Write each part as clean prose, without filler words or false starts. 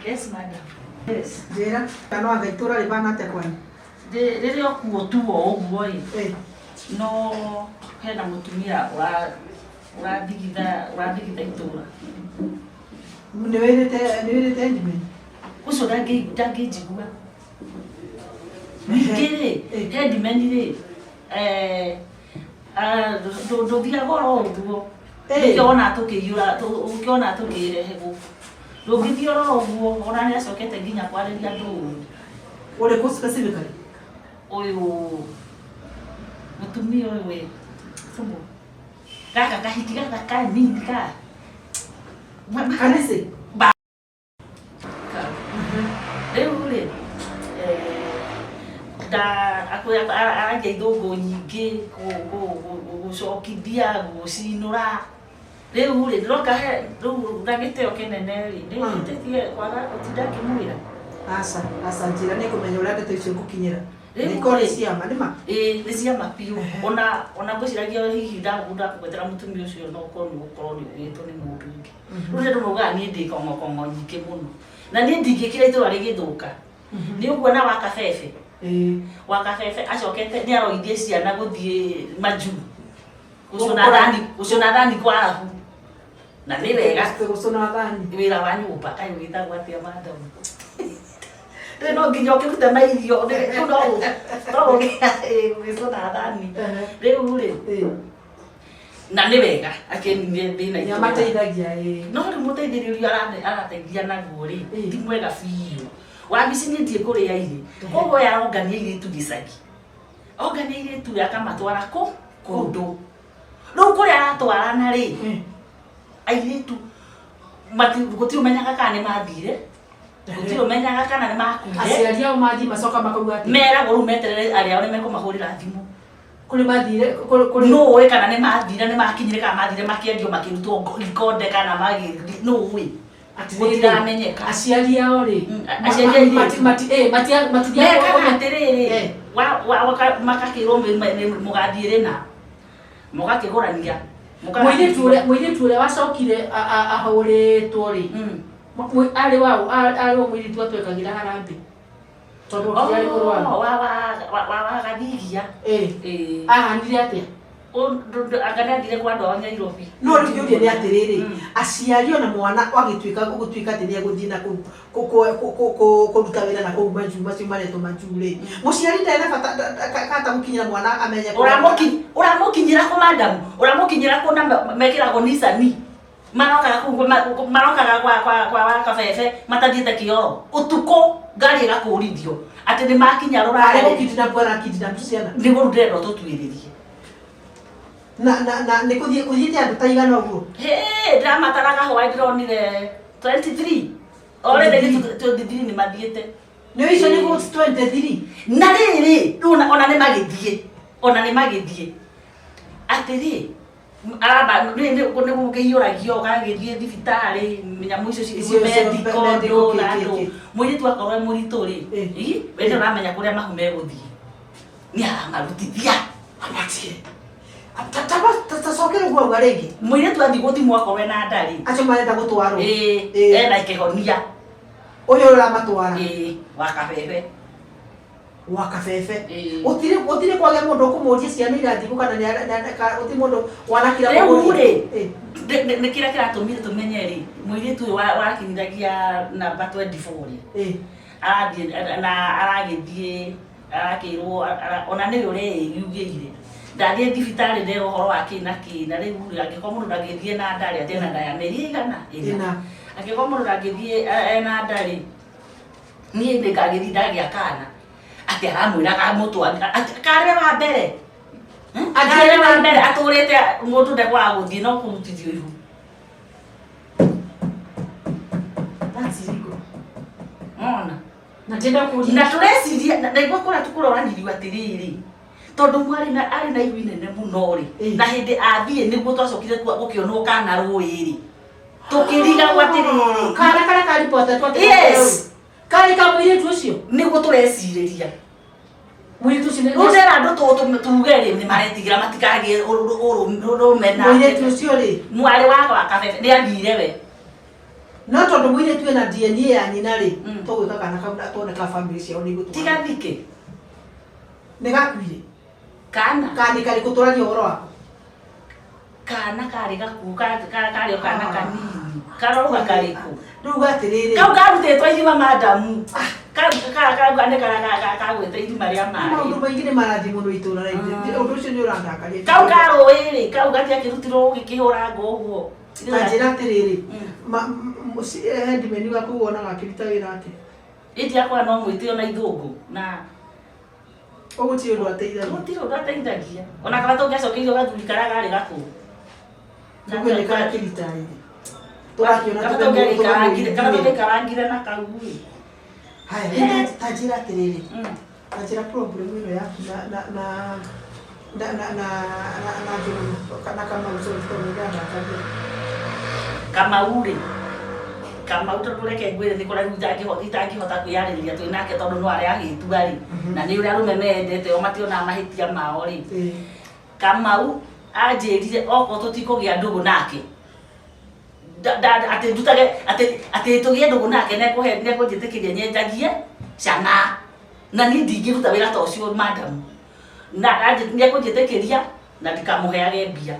Yes, madam. Yes. Njĩra, kana anga itũra rĩbana atĩa kwanyu? Rĩrĩa ũkuo tuo ũguo ĩ, Eh, no hena mũtumia ũrathigitha itũra. Nĩ wĩrĩte headman? Ũcio ndangĩnjigua. Ningĩ rĩ, headman rĩ, eh, ah, ndũthiaga oro ũguo. Nĩkĩo wona tũkĩiyũra, ũkĩona tũkĩrehe gũkũ. Ndũngĩthiĩ oro ũguo, ona nĩ acokete nginya kwarĩria andũ ũru. Ũrĩkũ specifically? Ũyũ mũtumia ũyũ we tũmũ gaka kahiki gaka kanini ka Kanisi? Rĩu rĩ, nda aragia ithũngũ nyingĩ, gũcokithia, gũcinũra. Rĩu rĩ, ndĩroka he rĩu na gĩtĩo kĩnene rĩ, nĩ hĩtĩtie kwaga gũtinda ngĩmwĩra? Aca, aca, njĩra nĩ ngũmenya ũrĩa ndeto icio ngũkinyĩra. Rĩu Nĩ korwo rĩ- nĩ ciama, nĩ ma? Ĩĩ, nĩ ciama biũ. Ona ngwĩciragia hihi ndakũgwetera mũtumia ũcio no ũkorwo nĩ ũgũkorwo nĩ ũgĩtwo nĩ mũndũ ũngĩ. Rĩu andũ maugaga niĩ ndĩ kong'okong'o nyingĩ mũno. Na niĩ ndingĩkira itũra rĩgĩthũka. Nĩ ũkuona wa kabebe. Wa kabebe acokete nĩ aroithie ciana gũthiĩ majuu. Gũcũna thani, gũcũna thani kwa arabu. Na nĩ wega. Gũcũna thani. Wĩra wa nyũmba kaĩ wĩtagwo atĩa, madam? Rĩu no nginya ũkĩrute mairio, rĩu no gũgĩcũna thani. Rĩu rĩ, na nĩ wega akĩninie thĩna Nĩ itũra. Amateithagia, ĩĩ. No rĩu mũteithĩrĩrio arateithia naguo rĩ, ti mwega biũ. Wabici niĩ ndiĩ kũrĩa irĩ. Koguo we arongania airĩtu gĩcagi. Ongania airĩtu akamatwara kũ kũndũ. Rĩu kũrĩa aratwarana rĩ, airĩtu gũtirĩ ũmenyaga kana nĩ mathire, gũtirĩ ũmenyaga kana nĩ makuire. Aciari ao mathiĩ macoka makauga atĩ Meragwo rĩu meterere arĩa ao nĩ mekũmahũrĩra thimũ. Kũrĩ mathire kũrĩ Nũ ũĩ kana nĩ mathire, nĩ makinyire, kana mathire makĩendio, makĩrutwo ikonde, kana magĩ nũ ũĩ. Atĩrĩrĩ, Gũtiramenyeka. Aciari ao rĩ, Aciari a airĩtu. Matithiaga Mekaga atĩrĩrĩ, makakĩrwo mũgathiĩ rĩna mũgakĩgũrania. Mũirĩtu ũrĩa wacokire ahũrĩtwo rĩ, arĩ waũ? Arĩ wa mũirĩtu atwekagĩra harambĩ tondũ okire arĩ mũrwaru? Oh, wa Gathigia. Ĩĩ. Ahanire atĩa? Anga nĩ athire kwa andũ ao Nairobi. No rĩu kĩũria nĩ atĩrĩrĩ, aciari ona mwana agĩtuĩka gũtuĩka atĩ nĩ egũthiĩ na kũu kũruta wĩra na kũu majuu macio maretwo majuu rĩ, mũciari ndarĩ na bata kata gũkinyĩra mwana amenye kũrĩa Ũramũkinyĩra kũ, madam? Ũramũkinyĩra kũ na mekĩragwo nicani? Marokaga kũu, marokaga kwa wa kabebe matathiĩte kĩoro ũtukũ, ngari ĩgakũrithio atĩ nĩ makinya Arĩ rũraya. Gũkidnap, arakidnap ciana? Nĩguo rĩu ndĩrenda tũtuĩrĩrie. Na nĩ kũthiĩ kũthiĩte andũ ta igana ũguo? Hĩ, ndĩramataraga hwaĩ, ndĩronire 23 already. 23 nĩ mathiĩte. Nĩ icio nĩ 23? Na rĩrĩ, rĩu ona nĩ magĩthiĩ, ona nĩ magĩthiĩ atĩrĩ, aramba nĩ gũkĩiyũragio, ũgagĩthiĩ thibitarĩ, nyamũ icio Icio medical medical ndũ na ndũ. Kĩ. Mũirĩtu akorwo e mũritũ rĩ, ĩ, we nĩ ũramenya kũrĩa mahu megũthiĩ, nĩ aramarutithia. Abatie tacokere ũguo auga rĩngĩ. Mũirĩtu athiĩ gũthimwo akorwo ena nda rĩ, Acio marenda gũtwarwo. Ĩ, ena kĩhonia. Ũyũ ũramatwara? Ĩ, wa kabebe. Wa kabebe. Ĩ. Gũtirĩ kwagĩa mũndũ ũkũmũria ciana irathiĩ kũ, kana gũtirĩ mũndũ wanakira Rĩu kũmũria? rĩ, nĩ kĩrĩa kĩratũmire tũmenye rĩ, mũirĩtu ũyũ wakinyithagia namba 24 rĩ, arathiĩ na aragĩthiĩ arakĩrwo ona nĩwe ũreyugĩire ndathiĩ thibitarĩ ndero ũhoro wa kĩ na kĩ. Na rĩu rĩ, angĩkorwo mũndũ ndangĩthiĩ na nda rĩ, atĩ ena nda ya mĩeri ĩigana ĩna. Ĩna. Angĩkorwo mũndũ ndangĩthiĩ ena nda rĩ, niĩ nĩngagĩthiĩ ndagĩa kana atĩ aramwĩraga mũtwari atĩ karĩwe wa mbere. Atĩ Karĩwe wa mbere atũrĩte mũndũ ndekwaga gũthiĩ no kũrutithio ihu. That's illegal. Mona. Na ndĩrenda kũria. Na tũreciria na igua kũrĩa tũkũroranirio atĩrĩrĩ, tondũ mwarĩ na arĩ na ihu inene mũno rĩ, na hĩndĩ athiĩ nĩguo twacokire gũkĩonwo kana rũĩ rĩ, tũkĩrigagwo atĩrĩrĩ, Kana karĩa karipotetwo atĩ Yes. karĩ ka mũirĩtu ũcio? Nĩguo tũrecirĩria. Mũirĩtu ũcio rĩu ndera andũ tuge rĩ nĩ maretigĩra matikagĩe ũrũme na Mũirĩtu ũcio rĩ mwarĩ wakwa kabebe nĩ athire we. No tondũ mũirĩtu ena DNA ya nyina rĩ, tũgwĩka kana kau na tuone ka family ciao nĩ igũtũra. Tiga thike. Nĩ gakuire. Kana. Kana nĩ karĩkũ tũraria ũhoro wako? Kana karĩ gakuũ karĩ o kana kanini. Karauga karĩkũ? Rĩu atĩrĩrĩ. Kau karutĩtwo irima madamu. Kau nĩ kagwĩte irima rĩa maĩ. Maũndũ maingĩ nĩ marathiĩ mũno itũra rĩu. Ũndũ ũcio nĩ ũrandakaria. Kau karũĩ rĩ, kau gatiakĩrutirwo ũgĩkĩhũra ngũ ũguo. Ta njĩra atĩrĩrĩ, handyman waku wonaga akĩruta wĩra atĩa? Ĩndĩ akwa no mwĩte ona ithũngũ na Ũguo ti ũndũ ateithagia. Gũtirĩ ũndũ ateithagia. Ona kana tũngĩacokeirio gathuri karĩa karĩ gakũrũ. Ũguo nĩ karakĩritaire. Tũrakĩona Kana tũngĩaikarangire na kau rĩ. Haya, ta njĩra atĩrĩrĩ. Ta njĩra problem ĩno yaku na na na na na na na na Njũgũna na Kamau, sorry, tondũ nĩndĩrandakaria. Kamau rĩ, Kamau tondũ reke ngwĩre nĩ kũraihu itangĩhota kwĩyarĩrĩria twĩ nake tondũ no arĩa agĩtua rĩ, na nĩ ũrĩa arũme mendete o mationaga mahĩtia mao rĩ. Kamau anjĩrire okorwo tũtikũgĩa ndũgũ nake, atĩ ndutage atĩ tũgĩe ndũgũ nake nĩekũnjĩtĩkĩria nyenjagie cang'aa. Na niĩ ndingĩruta wĩra ta ũcio madam. Na nĩekũnjĩtĩkĩria na ndikamũheage mbia.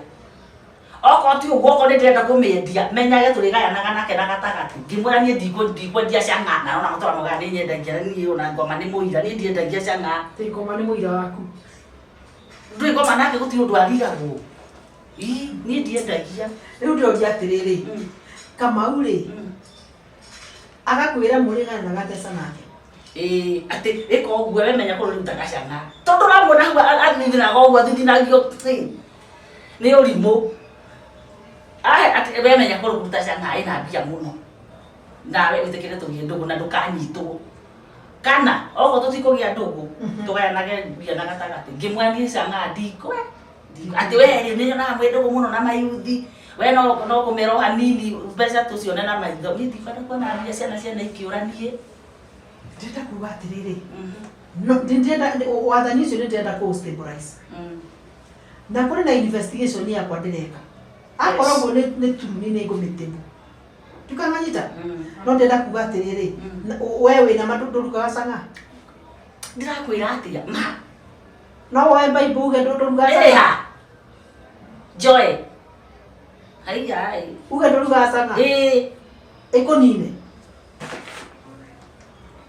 Okorwo ti ũguo, okorwo nĩndĩrenda kũmĩendia, menyage tũrĩgayanaga nake na gatagatĩ. Ngĩmwĩra niĩ ndikwendia cang'aa, na ona matũra maugaga nĩ nyendagia, na niĩ ona ngoma nĩ mũira, niĩ ndiendagia cang'aa. Ĩ ngoma nĩ mũira waku. Ndũĩ ngoma nake gũtirĩ ũndũ arigagwo. Ii, niĩ ndiendagia. Rĩu ndĩroria atĩrĩrĩ, Kamau rĩ, agakwĩra mũrĩgayanaga mbeca nake. Ĩĩ, atĩ ĩka ũguo we menya kũrĩa ũrutaga cang'aa. Tondũ ũramuona hau athithinaga ũguo, athithinagio nĩ ũrimũ. Ahe atĩ we menya kũrĩa ũruta cang'aa ĩna mbia mũno. Nawe wĩtĩkĩre tũgĩe ndũgũ na ndũkanyitwo. Kana okorwo tũtikũgĩa ndũgũ, tũgayanage mbia na gatagatĩ. Ngĩmwĩra niĩ cang'aa ndikwe. Atĩ we rĩ, nĩnyonaga mwĩ ndũgũ mũno na mayuthi. We no kũmera o hanini mbeca tũcione na maitho. Niĩ ndikwenda kuona mbia ciana ciana ikĩũra niĩ. Ndĩrenda kuga atĩrĩrĩ, no ndĩrenda wathani ũcio nĩndĩrenda kũ stabilize. Na kũrĩ na investigation yakwa ndĩreka. Akorwo ũguo nĩ turuni nĩ ngũmĩtĩmũ. Ndikananyita? No ndĩrenda kuga atĩrĩrĩ, we wĩna ma ndũrugaga cang'aa? Ndĩrakwĩra atĩa? Ma. No woe Bible uge ndũrugaga cang'aa? Ĩha. Joy. Haiya. Uge ndũrugaga cang'aa? Ĩĩ. Ĩkũnine?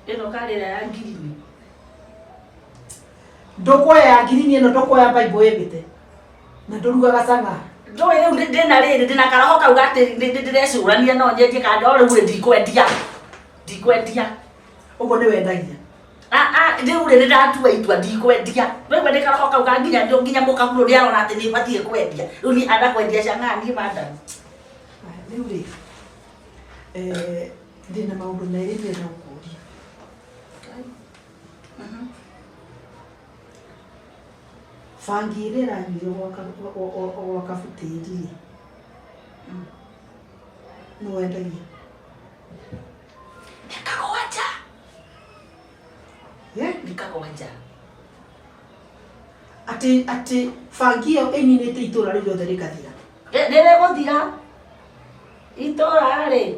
Ĩno karĩra ya ngirini. Ndũkuoya ya ngirini ĩno, ndũkuoya Bible ĩmbĩte. Na ndũrugaga cang'aa. Ndũĩ rĩu ndĩna rĩrĩ, ndĩna karoho kau gatĩ ndĩrecũrania no nyendie kana no rĩu rĩ ndikwendia. Ndikwendia. Ũguo nĩ wendagia. Rĩu rĩ nĩndatua itua ndikwendia. Rĩu nĩ karoho kau ka nginya nginya mũkaguo nĩ arona atĩ nĩ batiĩ kwendia. Rĩu niĩ anda kwendia cang'aa niĩ madam. Rĩu rĩ, ndĩna maũndũ merĩ ndĩrenda gũkũria. Bangi ĩrĩa ĩranyuirwo gwa kabutĩri rĩ, nĩ wendagia? Nĩ kagwanja. Nĩ kagwanja. Atĩ atĩ bangi ĩyo ĩninĩte itũra rĩu rĩothe rĩkathira. Rĩrĩgũthira itũra rĩ,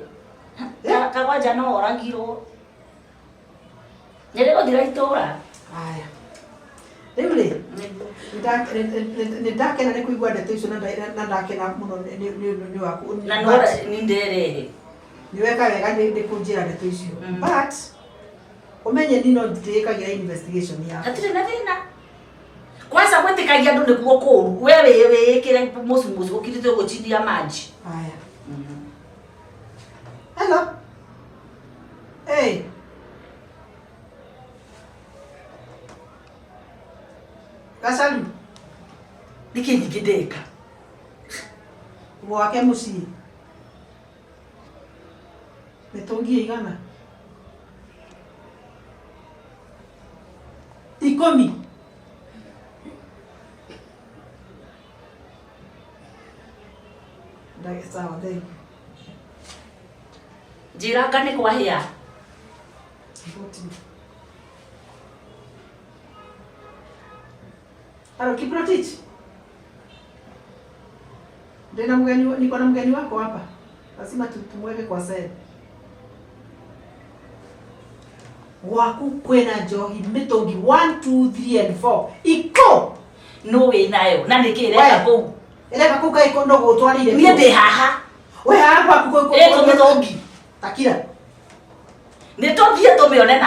kagwanja no oragirwo. Nĩrĩgũthira itũra. Haya. Rĩu rĩ, nĩ ndakena nĩ kũigua ndeto icio na ndakena mũno nĩ waku. Na no nĩ nderehe. Nĩ weka wega nĩ kũnjĩra ndeto icio. But ũmenye niĩ no ndĩĩkagĩra investigation yakwa. Hatirĩ na thĩna. Kwanza gwĩtĩkagia andũ nĩkuo kũũru. We wĩĩkĩre mũcu ũkirĩte ũguo chini ya maji. Haya. Hello. Hey. Gacaru. Nĩkĩ nyingĩ ndĩka? Gwake mũciĩ. Mĩtũngi ĩigana? 10. Sawa, thank you. Njĩra anga nĩ kwahĩa. Halo Kiprotich. Ndina mgeni, niko na mgeni wako hapa. Lazima tumweke kwa sel. Gwaku kwĩna njohi mĩtũngi 1 2 3 and 4 iko Nũ wĩ nayo na nĩkĩ ĩreka We. kũu? Ĩreka kũu kaĩ no gũtwarire. Niĩ ndĩ haha. We haha gwaku Ĩkũ mĩtũngi. Takira. Nĩ tũthiĩ tũmĩone na